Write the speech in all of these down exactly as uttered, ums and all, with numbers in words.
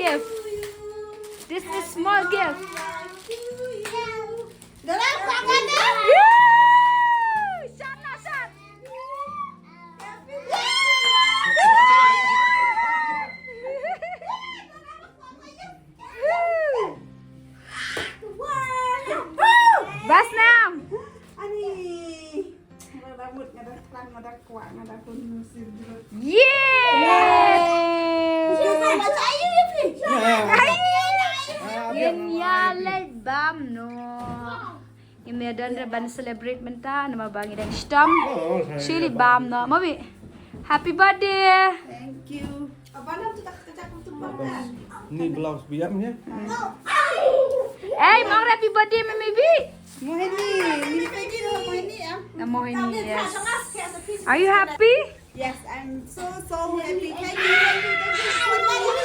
Gift. This is small gift. Woo! Shot na shot. Bas nam. Ani. Nga da mut, nga da klang, nga da kwah, nga da kun musim dulu. Yeay! Ngin ïa leit bam noh. Ngim ïa don re ban celebrate mynta namar ba ngi dang shitom. Shu leit bam noh. Mo Bi. Happy birthday. Thank you. Ni blouse biang ya. Ei, mo happy birthday, Mami Bi. Mohini, ni Mohini, Mohini, ah. Na Mohini, yes. Are you happy? Yes, I'm so, so happy. Thank you, thank you, thank you so much.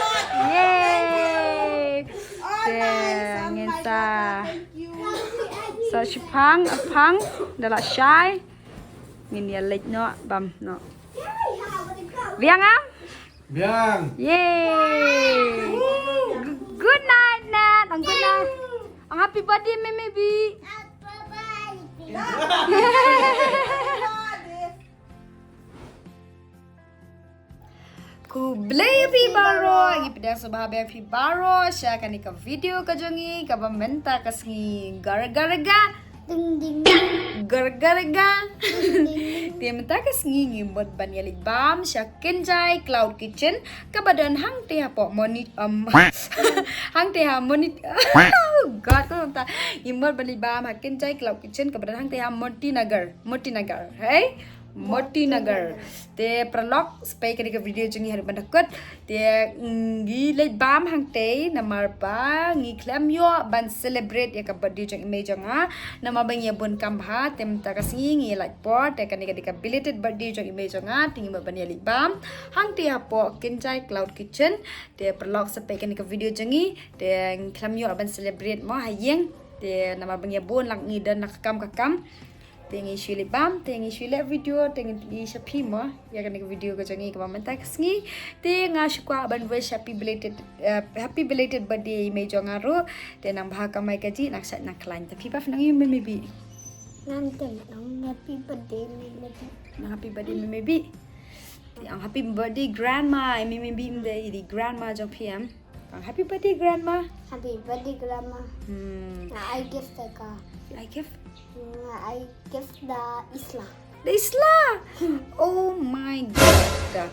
Yay. All nice, all nice. Thank you. Sa shipang, apang, da la shai. Ngin ïa leit noh, bam noh. Biang am? Biang. Yay. G- good night, Nat. And good night. And happy birthday, Mimi B. Khublei ïa phi baroh, ngi pdiang sngewbha ïa phi baroh sha kane ka video ka jong ngi kaba mynta ka sngi. Gar gar ga. Ding ding. Gar gar ga. Te mynta ka sngi ngi mut ban ïa leit bam sha Kynjai Cloud Kitchen kaba don hangtei hapoh Moni um, hangtei ha Moni. Oh God, ko mynta ngi mut ban leit bam ha Kynjai Cloud Kitchen kaba don hangtei ha Motinagar. Motinagar. Hey? Motinagar. Te paralok, sa peit kane ka video jong ngi haduh ban da kut. Te ngi leit bam hangtei namar ba ngi khlem ïoh ban celebrate ïa ka birthday jong i mei jong nga namar ba ngi ïa bun kam bha. Te mynta ka sngi ngi lait por, te kane ka dei ka belated birthday jong i mei jong nga, te ngi mut ban ïa leit bam hangtei hapoh Kynjai Cloud Kitchen. Te paralok, sa peit kane ka video jong ngi. Te ngi khlem ïoh ban celebrate mo ha ïing. Te namar ba ngi ïa bun, la ngi don na ka kam ka kam. Te ngi shu leit bam, te ngi shu leh video, te ngi shu phi mo ïa kane ka video ka jong ngi kaba mynta ka sngi. Te nga shu kwah ban wish happy belated, uh, happy belated birthday i mei jong nga ruh. Te nang bha kamai kajih, nang shait nang khlaiñ. Te phi pat nang ïa Mimi B. Ngan te nang happy birthday Mimi B. Nang happy birthday Mimi B. Te nang happy birthday grandma, i Mimi B ym dei i grandma jong phi em. Happy birthday, Grandma. Happy birthday, Grandma. Hmm. I give the car. I give? I give the Isla. The Isla? Oh my God.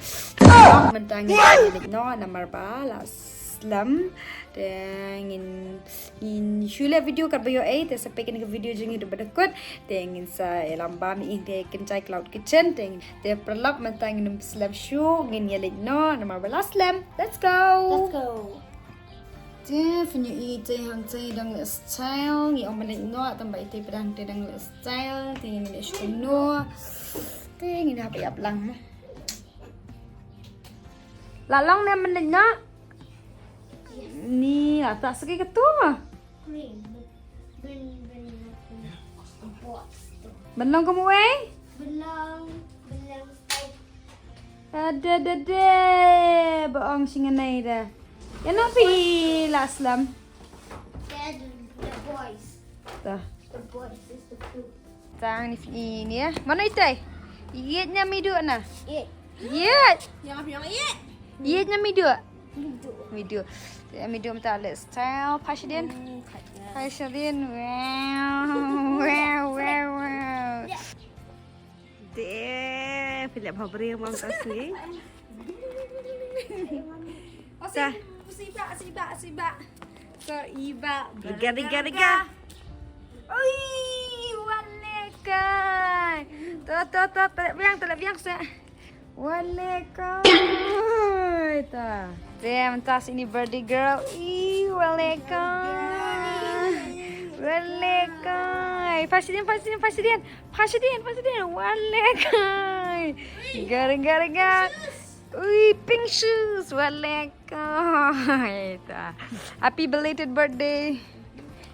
Mynta ngi leit noh namar ba la slem. Te ngin, ngin shu leh video kat ba ïoh ei, te sa peit kane ka video jong ngi haduh ba da kut. Te ngin sa ïalam bam ïa i te Kynjai Cloud Kitchen. Te ngin Te paralok mynta ngin ym slem shuh, ngin ïa leit noh namar ba la slem. Let's go. Let's go. Te phin ïohi te hangtei dang leh style, ngi ong ban leit noh tang ba ite pat hangtei dang leh style, te ngin leit shuh noh. Te ngin hap ïap lang. La long ne ban leit noh. Ni la ta saki katu. Green. Green, green, green. Ban long kum uei? Ban long, ban long style. Ada, ada, ada. Ba ong shinganai da. Ïa na phi la slem. They're the, the boys. Ta. The boys is the blue. Tang ni phi ni ya. Mano itai? Ïeit ne miduh na? Ïeit. Ïeit. Yang apa yang ïeit? Ïeit ne miduh? Miduh. Miduh. Te miduh mynta leh style. Phai shadien. Hmm, phai shadien. Phai shadien. Wow. Wow, wow, wow. Te phi leh bha briew mynta ka sngi. Sa. Sibak, sibak, sibak. Sa ibak. Riga, riga, riga. Ui, wan leh kai. To, to, to, to leh biang, to leh biang sa. Wan leh kai. Ta. Te mynta sini birthday girl. Ih, wan leh kai. Wan leh kai. Phai shadien, phai shadien, phai shadien. Phai shadien, phai shadien. Wan leh kai. Gar, gar, gar. Ui, pink shoes. Wan leh kai. Ta. Happy belated birthday.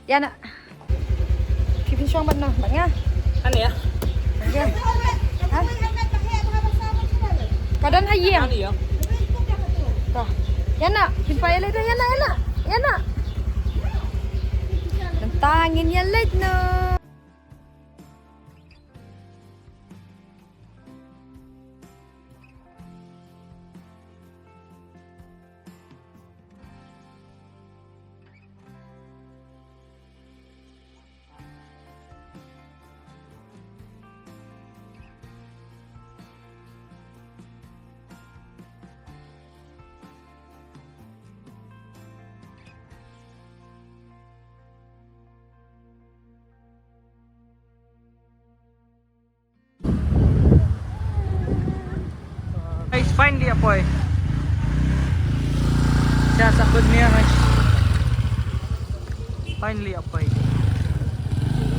Ïa na. Ki pynshong bad na, bad nga. Ani ïa? Bad nga. Ha? Ka don ha ïing. Ani ïa? Ta. Ïa na, phi peit leit na, ïa na, ïa na, ïa na. Mynta ngin ïa leit na. Guys, finally ïa poi. Just a good news, guys. Finally ïa poi.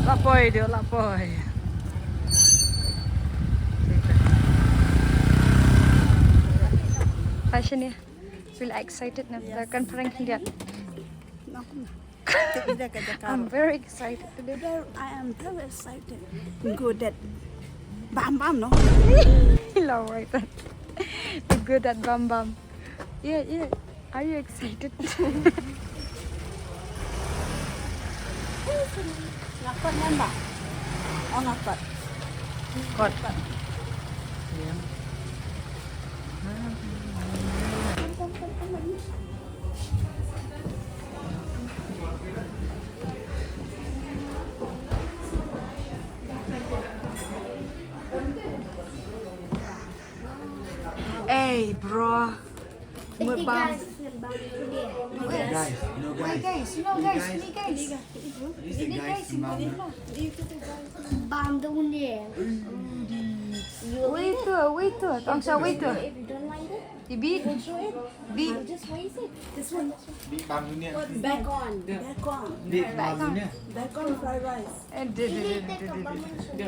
La poi, duh, la poi. Fashion ïa. Feel excited na. Kan prank khyndiat. I'm very excited today. Today I am very excited. Good at bam bam, no? Hello, right. Good at bam bam. Yeah, yeah. Are you excited? Nga kot ngan ba? Oh, nga kot. Kot. Yeah. Hey, bro. Mukbang. Guys, you know, guys, guys, you know, guys, you know, guys. This is the guys, mukbang. Bam dong dia. Wait tu, wait tu. Tong sa wait tu. If you don't like it, Ibi. Don't show it. Bi. I'll just waste it. This one. Bi bam dunia. Bacon. Bacon. Bi bam dunia. Bacon fried rice. Eh, de, de, de, de, de, de.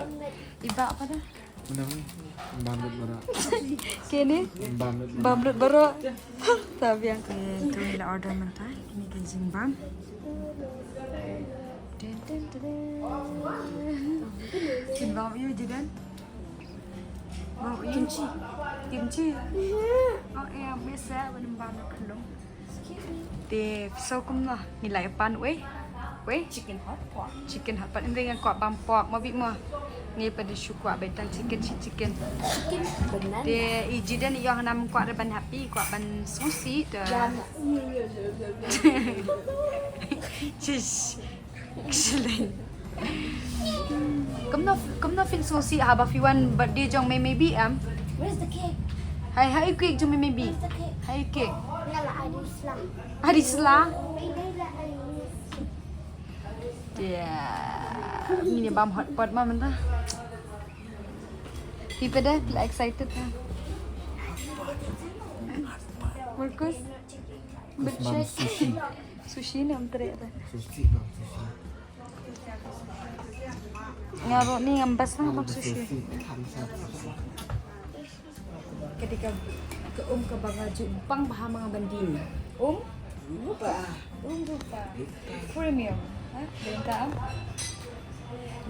Iba apa dah? Menang. Bam lut barak. Kini? Bam lut barak. Bam lut barak. Tapi yang ke tu la order mentah. Ini ke jingbam. Din, din, din, din. Jingbam you didn't? Kimchi. Kimchi. Oh, eh, me sa, ban bam na khlong. Te, so kumno, ngi la ïa pan, wei. Wei. Chicken hot pot. Chicken hot pot. Ynda nga kwah bam pork, mo bit mo. Ngi pat da shu kwah beit tang chicken, shi chicken. Chicken, banana. Te, i Jiden i ong ngam kwah da ban happy, kwah ban sngewsih, te. Shish. Excellent. Kumno, kumno phin sngewsih haba phi wan birthday jong Mei Mei Bi em? Where's the cake? Hai, hai cake jong Mei Mei Bi. Where's the cake? Hai cake. Nga la adi sla. Adi sla? Mei Mei la adi. Yeah. Ni bam hot pot ma mynta. Phi pat de, la excited na. Marcus. Bit shake. Sushi ne em treh ta. Sushi bang sushi. Nga ruh ni ngam bas na bang sushi. Ka dei ka, ka um kaba nga ju bang bha ma nga ban die. Um? Rupa. Um rupa. Premium. Ha? Benta am?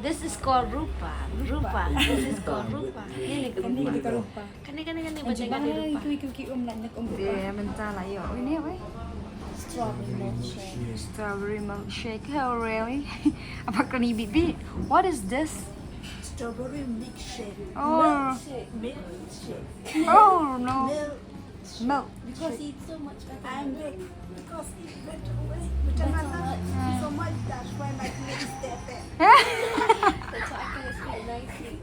This is called rupa. Rupa. This is called rupa. Ini ka rupa. Kane, kane, kane, baca kane rupa. Itu, itu ki um, nak, nak um rupa. Dia minta lah, ya. Oh, ini apa? Strawberry milkshake. Strawberry milkshake. Oh, really? Apa kau ni, Bibi? What is this? Strawberry milkshake. Oh. Milkshake. Milkshake. Oh, no. Milk. Milk. Because it's so much better. I'm big. Because it's better way. Better mata. So much. That's why my name is Pepe. That's why I can speak nicely.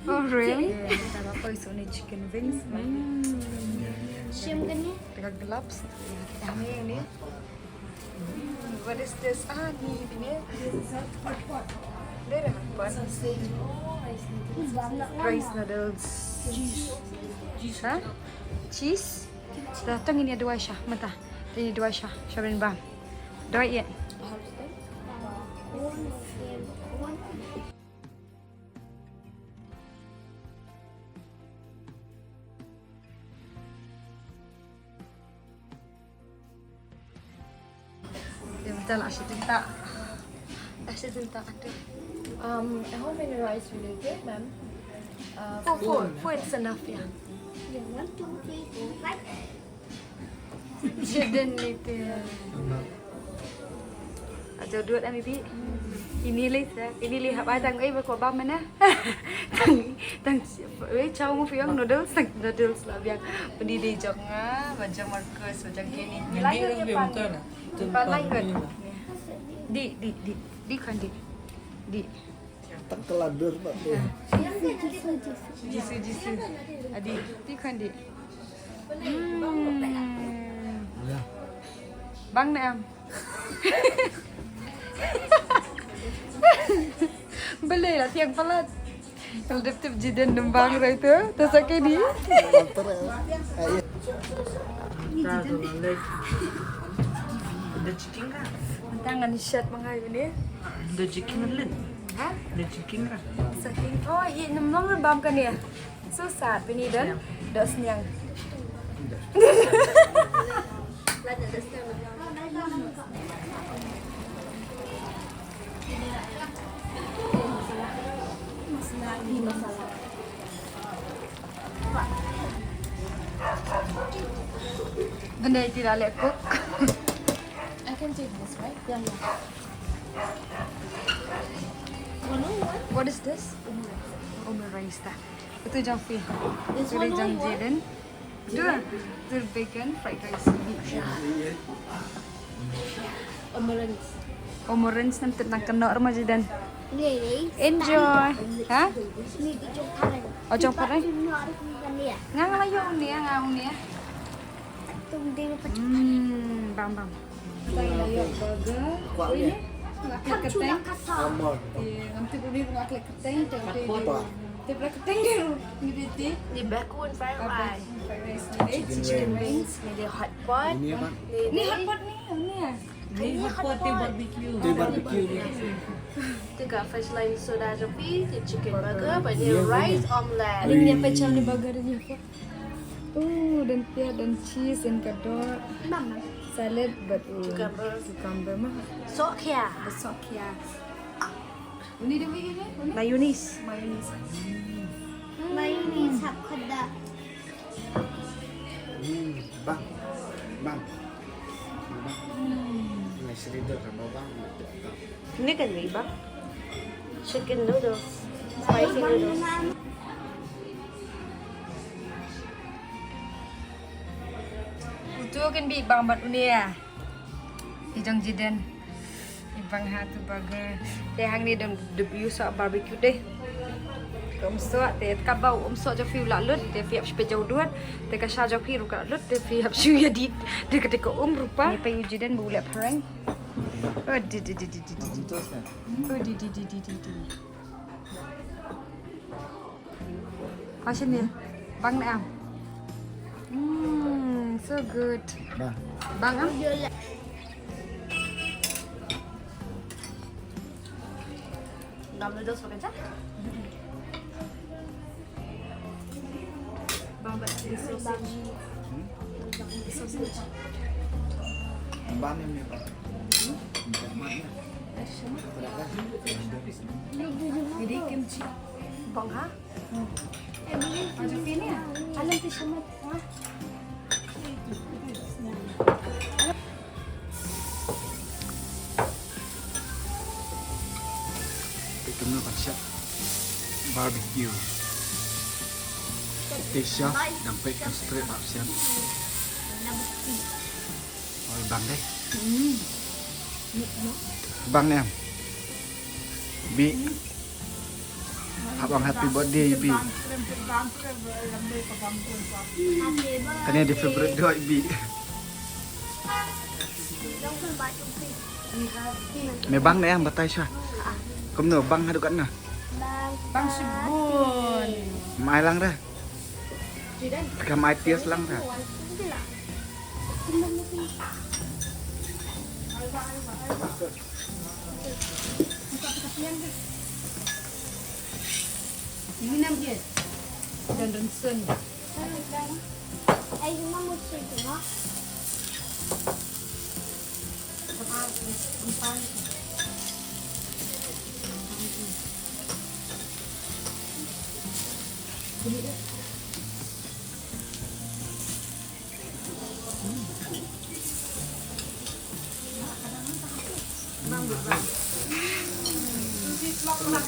Oh, really? Kita bakoi so ni chicken wings. Shim kani? Tengah gloves. Ini, ini. What is this? Ah, ni, ini. There, what? Rice noodles. Cheese. Ha? Cheese? Dah tang ini dua sha, mata. Ini dua sha, sha bin bam. Doi ïa. Ïa, betul lah, shu tinta. Lah, shu tinta, aduh. Um, how many rice will you take, ma'am? Uh, four, four, four, it's enough, yeah. Yeah, one, two, three, four, five. Jaden ni te. Ajo duat ami bi. Ini le sa, ini le haba tang ei ba ko ba mana. Tang tang ei chow mo fiang noodles, tang noodles la biang. Peni di jong nga, ba jong Marcus, ba jong Kenny. Ni lai ni pan. Pan lai kan. Di di di di kan di. Di. Tang keladur pak tu. Jisu jisu. Adi, di kan di. Hmm. Bang ne am. Balei la thiang palat. Kal dep tip jiden nembang rai tu. Tu sa ke ni. Mantap ya. Ah, iya. Tangan shat mangai ni. The chicken lin. Ha? The chicken ra. Sa king. Oh, i nem long bam kan ya. Susah pini dan. Dos niang. Benda tidak lek cook. I can take this, right? Yeah, yeah. What is this? Omurice ta. Itu jong Fi. Itu jong Jaden. Dua. Itu bacon fried rice. Omurice. Omurice nam tip nang keno rma Jaden. Enjoy. Ha? Oh, jong pare. Nga nga la ïoh uni ya, nga uni ya. Hmm, bam bam. Tang la ïoh burger. Ui ni. Nga klik keteng. Iya, ngam tip uni nga klik keteng, tang tip. Tip la keteng dia. Ni di ti. Ni bacon fried rice. Fried rice ni di. Chicken wings ni di, hot pot. Ni hot pot ni, ni ya. Ni hot pot, te barbecue. Te barbecue ni. Te ka fresh lime soda jong phi, te chicken burger, bad ni rice omelette. Ni apa jong ni burger ni apa? Oh, dan piat, dan cheese, dan kadok. Salad, bad oh, cucumber. Cucumber mah. Sok ya. Sok ya. Ini dia ni. Mayonnaise. Mayonnaise. Mayonnaise hap khada. Hmm, bang. Bang. Bang. Ngai sri dur ka bang. Ini kan ni bang. Chicken noodles. Spicy noodles. Utu kan bi bang bat unia. I jong Jaden. I bang ha tu burger. Te hangne dang dep ïoh sa barbecue te. Ka umsoh te ka bau umsoh jong phi u la lut te phi hap shu peit jauh duat. Te ka sha jong phi ruh ka la lut te phi hap shu ïa dit. Te ka te ka um rupa. Ni pa ïoh Jaden bu leh phareng. Oh di di di di di di. Oh di di di di di di. Passion ya? Bang ne am? Hmm, so good. Bang. Bang am? Bang, but this is Bang ni ni. Jadi kimchi. Bang ha? Alam ti sama. Peit kumno ban shah barbecue. Te shah dang peit kum straight bad sian. Oi bang dei. Bang ne em. Bi. Hap ong happy birthday Bi. Kane dei favorite doh Bi. Me bang ne em batai sha. Kumno bang haduh katno? Bang shibun. Mai lang da. Ka mai tias lang da. Ini nam dia. Dan rensen. Ai, cuma mesti cuma. Shet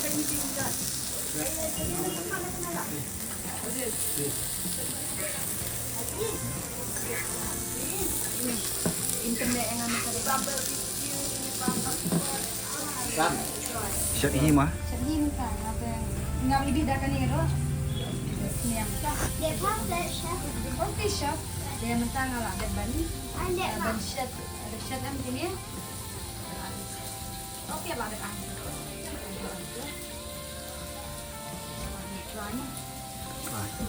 hi ma. Shet hi ma ka, nga bang. Nga bang di da kane ro. Niam. Dei pha plet shet. Pha plet shet. Dei mynta nga la dep ban. Ban shet. Shet em kine. Okay, la dep an.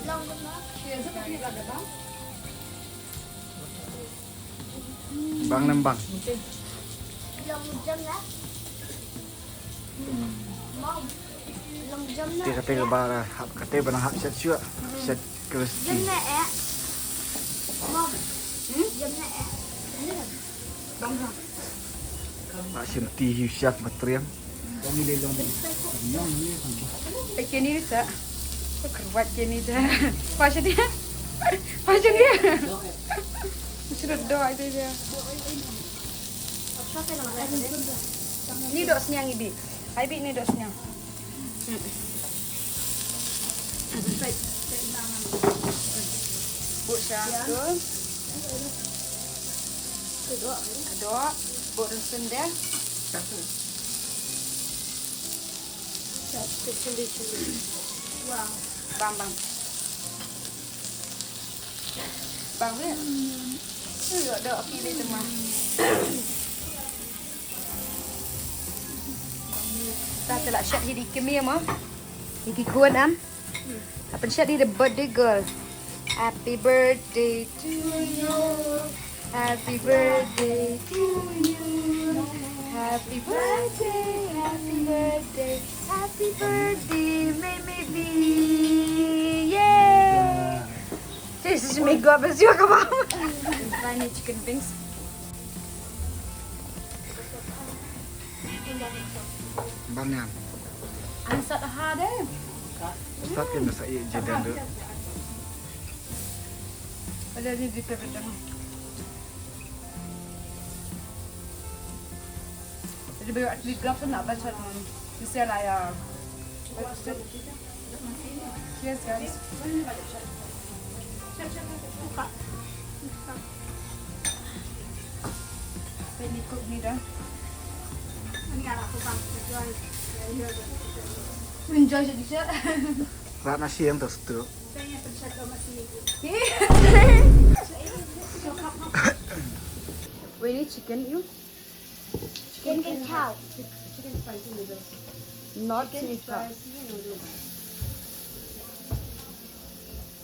Long. Cheers, la dep an. Bang nem bang. Long jam lah. Mom. Long jam lah. Te kate ka ba hap kate ba hap shet shuwa. Shet crispy. Jam lah eh. Mom. Jam lah eh. Bang ha. Ba shem ti hiu shet ba triang. Ai kini ni sa. Ko kerwat kini dah. Pasal dia. Pasal dia. Sudah doa itu dia. Ni dok sniang ibi. Ai bi ni dok sniang. Hmm. Buk sha tu. Kedok. Kedok. Buk rengsen deh. Bang, bang. Bang, ya? Ayo, dok, pilih teman. Dah telah siap jadi kemir mah. Jadi kuat am. Apa siap jadi birthday girl. Happy birthday to you. Happy birthday to you. Happy birthday, happy birthday, happy birthday, Mimi B. Yay! This is me, God bless you, come on. Try me chicken wings. Bang yan. Ang sat ha de. Sat kan sa iya jadan tu. Ada ni di pepetan. Jadi baru asli gelap tu nak baca ni. Mesti lah ya. Cheers, guys. Let me cook ni dah. Enjoy sedikit. Rat nasi yang tersetuk. Wait, ini chicken you? Chicken chow. Chicken spicy noodles. Not chicken spicy noodles.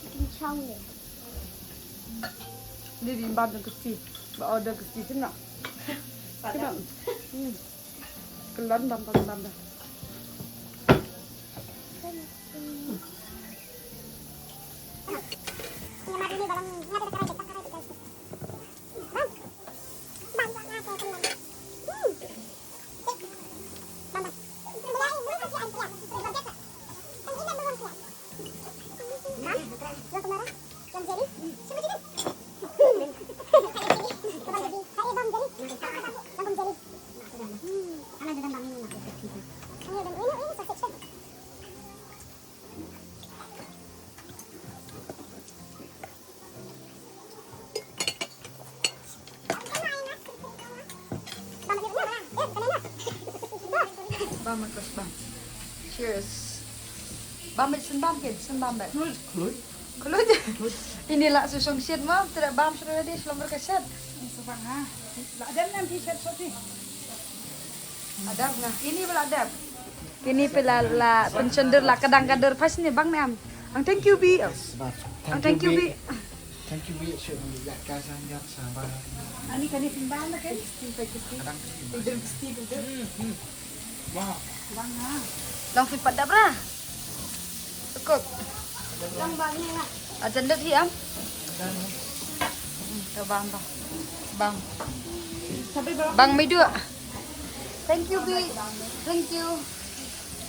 Chicken chow ni. Ni di bam dang kesti. Ba order kesti kena. Kena. Hmm. Kelan bam bam bam dah. Bam, Marcos, bam. Cheers. Bam, bam, sun bam, kid, sun bam, bam. Khluid, khluid. Khluid. Khluid. Ini lah susung shit, mam. Tidak bam, sudah dia, selama berkeset. Ini sebab, ha. Lah, ada enam T-shirt, short ni. Adab nga. Ini pela adab. Kini pela la pension der la kadang kader pas ni bang ni am. Ang thank you bi. Ang thank you bi. Thank you bi. Shu ya ka sang ya sabar. Ani kani simbang na kan? Simbang kesti. Kadang kesti. Idul kesti idul. Wah. Bang ha. Long fin pat dap ra. Cukup. Long bang ni lah. Ajan dot hi am. Hmm, to bang bang. Bang. Bang mi dua. Thank you bi. Thank you.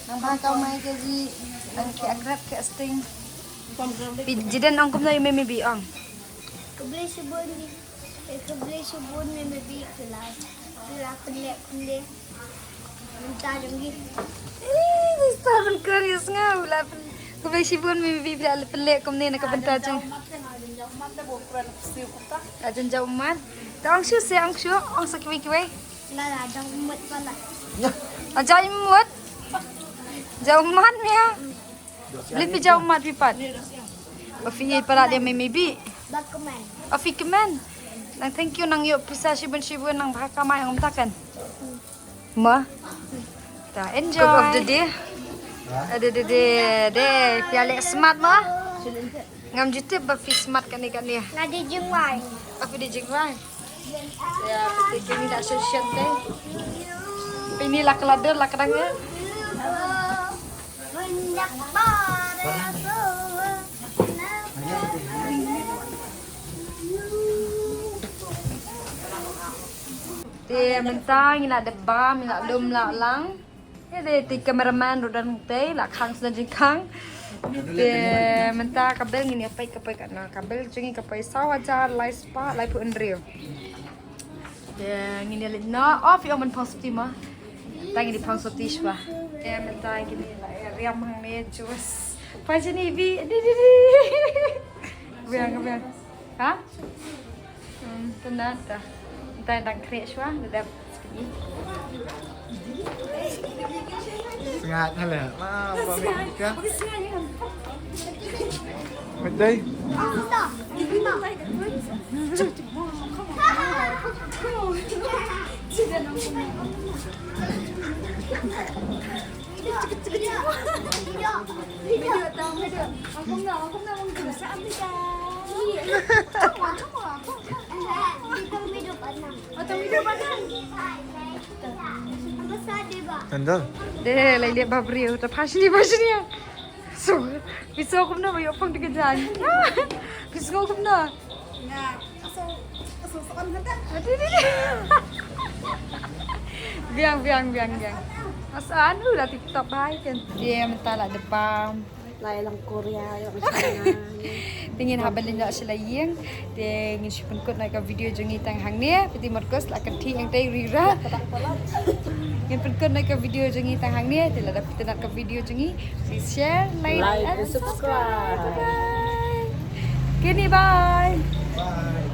Nang ba ka mai ke ji. Nang ke akrab ke sting. Bi jidan ong kumno ïa me me bi ong. Khublei shibun bi. Khublei shibun me me bi pela. Pela khublei khublei. Mynta jong ngi. Ih, mynta ban kren ïa sngew la pyn-, khublei shibun Mei Mei ba la pynleh kumne na ka bynta jong. Ka jan jaw ummat. Ta ong shu se ong shu ong sa kiwei kiwei. La la jaw ummat pala. A jaw ummat. Jaw ummat mia. Beli pi jaw ummat pi pat. Ba phi ïa palat ïa Mei Mei bi. Ba kmen. Ba phi kmen. Nang thank you nang ïoh pisa shibun shibun nang bha kamai ong mynta kan. Ma. Ta enjoy. Cup of the day. Ada de de de phi ïa leh smart ma. Ngam ju tip ba phi smart kane kane. Nga dei jingwai. Ba phi dei jingwai. Ïa phi dei kine da session te. Phi ni la ka la dur la ka dang ïa. Te mynta ngi la dep bam, ngi la lum la lang. Te te cameraman ruh dang tei la khang sna jingkhang. Te mynta ka bill ngin ïa peit ka poi katno. Ka bill jong ngi ka poi saw hajar lai spah laiphew hynriew. Te ngin ïa leit noh. Oh, phi ong ban phong sopti ma. Te ngin ïa phong sopti shwa. Te mynta ngin ïa la ïa riam hangne juice. Pha jini bi. Di di di. Biang biang. Ha? Hmm, tena ta. Tena dang khreh shwa, da dep. Sngat hala. Ma, ba mi ka. Medai. Tandal. Deh, lai lihat ba briew, ta pha shini, pha shini. So, phi sngew kumno ba ïoh phong da ka jaiñ? Phi sngew kumno? Nga, ka so, ka so, so on kata. Aduh, aduh, aduh. Biang, biang, biang, biang. Asan, uh, la TikTok bha ïa kan. Te mynta la dep bam. Lai lang Korea, ïa China. Te ngin hap ban leit noh sha la ïing. Te ngin shu pynkut noh ka video jong ngi tang hangne. Phi tip mot kos la ka thik hangtei rira. Ngin pynkut noh ka video jong ngi tang hangne. Te lada phi itynnad ka video jong ngi, please share, like, Like and and subscribe. Subscribe. Bye. Kini bye. Bye.